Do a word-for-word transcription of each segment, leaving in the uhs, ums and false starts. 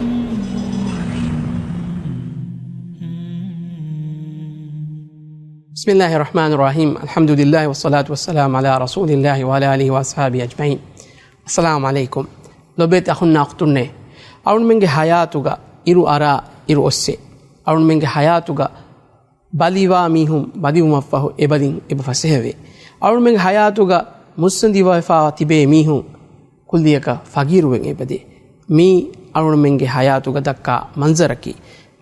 بسم الله الرحمن الرحيم. الحمد لله والصلاة والسلام على رسول الله وعلى آله وأصحابه أجمعين. السلام عليكم. ލޮބުވެތި އަޚުންނާ އުޚްތުންނޭ، އަޅުމެންގެ ޙަޔާތުގަ އިރު އަރާ އިރު އޮއްސޭ، އަޅުމެންގެ ޙަޔާތުގަ ބަލިވާ މީހުން ބަލިވުމަށްފަހު އެބަލިން އެބަ ފަސޭހަވޭ. އަޅުމެންގެ ޙަޔާތުގަ މުއްސަނދިވެފަ ތިބޭ މީހުން ކުއްލިއަކަށް ފަގީރުވެގެން އެބަދޭ. މީ އަޅުމެންގެ ޙަޔާތުގަ ދައްކާ މަންޒަރަކީ.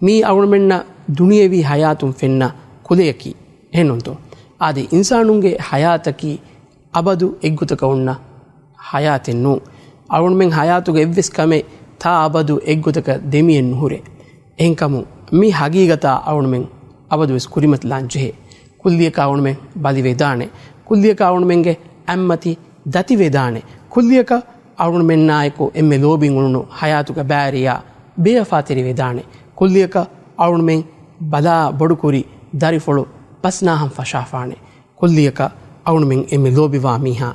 މީ އަޅުމެންނަށް ދުނިޔެވީ ޙަޔާތުން ފެންނަ ކުލަޔަކީ. އެހެންނޫންތޯ؟ އާދެ، އިންސާނުންގެ ޙަޔާތަކީ އަބަދު އެއްގޮތަކަށް އޮންނަ ޙަޔާތެއް ނޫން. އަޅުމެން ޙަޔާތުގެ އެއްވެސް ކަމެއް ތާ އަބަދު އެއްގޮތަކަށް ދެމިއެއް ނުހުރޭ. އެހެންކަމުން މި ޙަގީގަތާ އަޅުމެން އަބަދުވެސް ކުރިމަތިލާން ޖެހޭ. ކުއްލިއަކަށް އަޅުމެން ބަލިވެދާނެ. ކުއްލިއަކަށް އަޅުމެންގެ އަތްމަތި ދަތިވެދާނެ. ކުއްލިއަކަށް އަޅުމެންނާއެކު އެންމެ ލޯބިން އުޅުނު ޙަޔާތުގެ ބާރިޔާ ބޭވަފާތެރިވެދާނެ. ކުއްލިއަކަށް އަޅުމެން ބަލާ ބޮޑުކުރި ދަރިފުޅު ބަސްނާހަން ފަށާފާނެ. ކުއްލިއަކަށް އަޅުމެން އެންމެ ލޯބިވާ މީހާ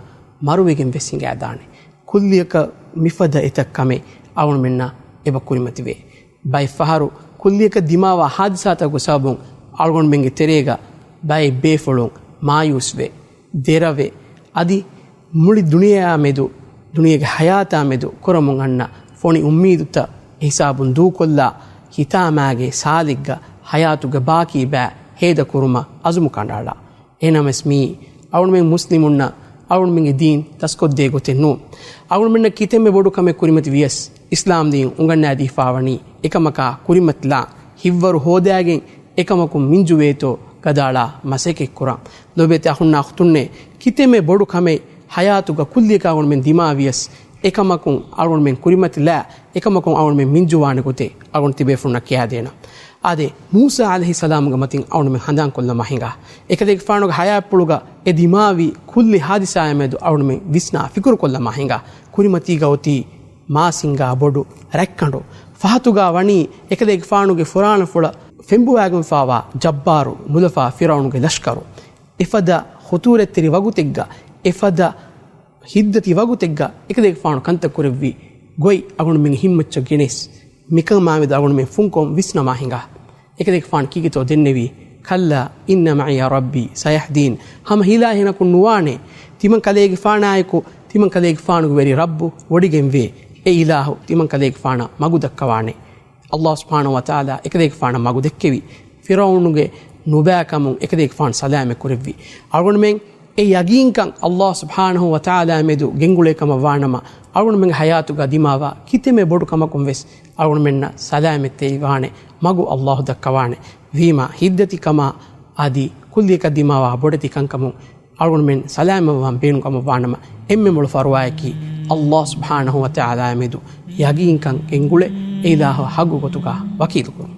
މަރުވެގެން ވެސް ހިނގާދާނެ. ކުއްލިއަކަށް މިފަދަ އެތައް ކަމެއް އަޅުމެންނަށް އެބަ ކުރިމަތިވޭ. ބައެއް ފަހަރު ކުއްލިއަކަށް ދިމާވާ ހާދިސާތަކުގެ ސަބަބުން އަޅުގަނޑުމެންގެ ތެރޭގަ ބައެއް ބޭފުޅުން މާޔޫސްވެ، ދެރަވެ، އަދި މުޅި ދުނިޔެއާ މެދު، ދުނިޔޭގެ ޙަޔާތާ މެދު ކުރަމުން އަންނަ ފޮނި އުއްމީދުތައް ހިސާބުން ދޫކޮށްލާ، ހިތާމާގެ ސާލެއްގަ ޙަޔާތުގެ ބާކީ ބައި ހޭދަކުރުމަށް އަޒުމު ކަނޑައަޅާ. އެހެނަމަސް މީ އަޅުމެން މުސްލިމުންނަށް އަޅުމެންގެ ދީން ދަސްކޮށްދޭ ގޮތެއް ނޫން. އަޅުމެންނަށް ކިތަންމެ ބޮޑު ކަމެއް ކުރިމަތި ވިޔަސް، އިސްލާމް ދީން އުނގަންނާދީފާވަނީ އެކަމަކާ ކުރިމަތިލާން، ހިތްވަރު ހޯދާގެން އެކަމަކުން މިންޖުވޭތޯ ގަދައަޅާ މަސައްކަތްކުރަން. ލޮބުވެތި އަޚުންނާ އުޚްތުންނޭ، ކިތަންމެ ބޮޑު ކަމެއް ޙަޔާތުގަ ކުއްލިއަކަށް އަޅުމެން ދިމާވިޔަސް، އެކަމަކުން އަޅުމެން ކުރިމަތިލާ، އެކަމަކުން އަޅުމެން މިންޖުވާނެ ގޮތެއް އަޅުގަނޑު ތިބޭފުޅުންނަށް ކިޔާދޭނަން. އާދެ، މޫސާ ޢަލައިހިއްސަލާމުގެ މަތިން އަޅުމެން ހަނދާންކޮށްލަމާ ހިނގާ. އެކަލޭގެފާނުގެ ޙަޔާތްޕުޅުގަ އެ ދިމާވި ކުއްލި ޙާދިސާއާ މެދު އަޅުމެން ވިސްނާ ފިކުރުކޮށްލަމާ ހިނގާ. ކުރިމަތީގަ އޮތީ މާސިންގާ ބޮޑު ރަތްކަނޑު. ފަހަތުގަ ވަނީ އެކަލޭގެފާނުގެ ފުރާނަފުޅަށް ފެންބޮވާގެންފާވާ ޖައްބާރު ނުލަފާ ފިރުޢައުނުގެ ލަޝްކަރު. އެފަދަ ޚުތޫރަތްތެރި ވަގުތެއްގަ، އެފަދަ ހިތްދަތި ވަގުތެއްގަ އެކަލޭގެފާނު ކަންތައް ކުރެއްވި ގޮތް އަޅުގަނޑުމެންގެ ހިތްމައްޗަށް ގެނެސް، މިކަމާމެދު އަޅުގަނޑުމެން ފުންކޮށް ވިސްނަމާ ހިނގާ. އެކަލޭގެފާނު ކީކޭތޯ ދެންނެވީ؟ كلا إن معي ربي سيهدين. ހަމަ ހިލާ ހިނަކުން ނުވާނެ، ތިމަން ކަލޭގެފާނާއެކު ތިމަން ކަލޭގެފާނުގެ ވެރި ރައްބު ވޮޑިގެންވޭ. އެ އިލާހު ތިމަން ކަލޭގެފާނަށް މަގު ދައްކަވާނެ. ﷲ ސުބްޙާނަހޫ ވަތަޢާލާ އެކަލޭގެފާނަށް މަގު ދެއްކެވި. ފިރުޢައުނުގެ ނުބައިކަމުން އެކަލޭގެފާނު ސަލާމަތް ކުރެއްވި. އަޅުގަނޑުމެން އެ ޔަގީންކަން ﷲ ސުބްޙާނަހޫ ވަތަޢާލާ މެދު ގެންގުޅޭ ކަމަށް ވާނަމަ، އަޅުގަނޑުމެންގެ ޙަޔާތުގަ ދިމާވާ ކިތަންމެ ބޮޑު ކަމަކުން ވެސް އަޅުގަނޑުމެންނަށް ސަލާމަތްތެރިވާނެ މަގު ﷲ ދައްކަވާނެ. ވީމާ ހިތްދަތިކަމާ އަދި ކުއްލިއަކަށް ދިމާވާ ބޮޑެތި ކަންކަމުން އަޅުގަނޑުމެން ސަލާމަތްވާން ބޭނުން ކަމަށް ވާނަމަ، އެންމެ މޮޅު ފަރުވާއަކީ ﷲ ސުބްޙާނަހޫ ވަތަޢާލާ މެދު ޔަގީންކަން ގެންގުޅެ، އެ އިލާހު ޙައްޤު ގޮތުގަ ވަކީލުކުރުން.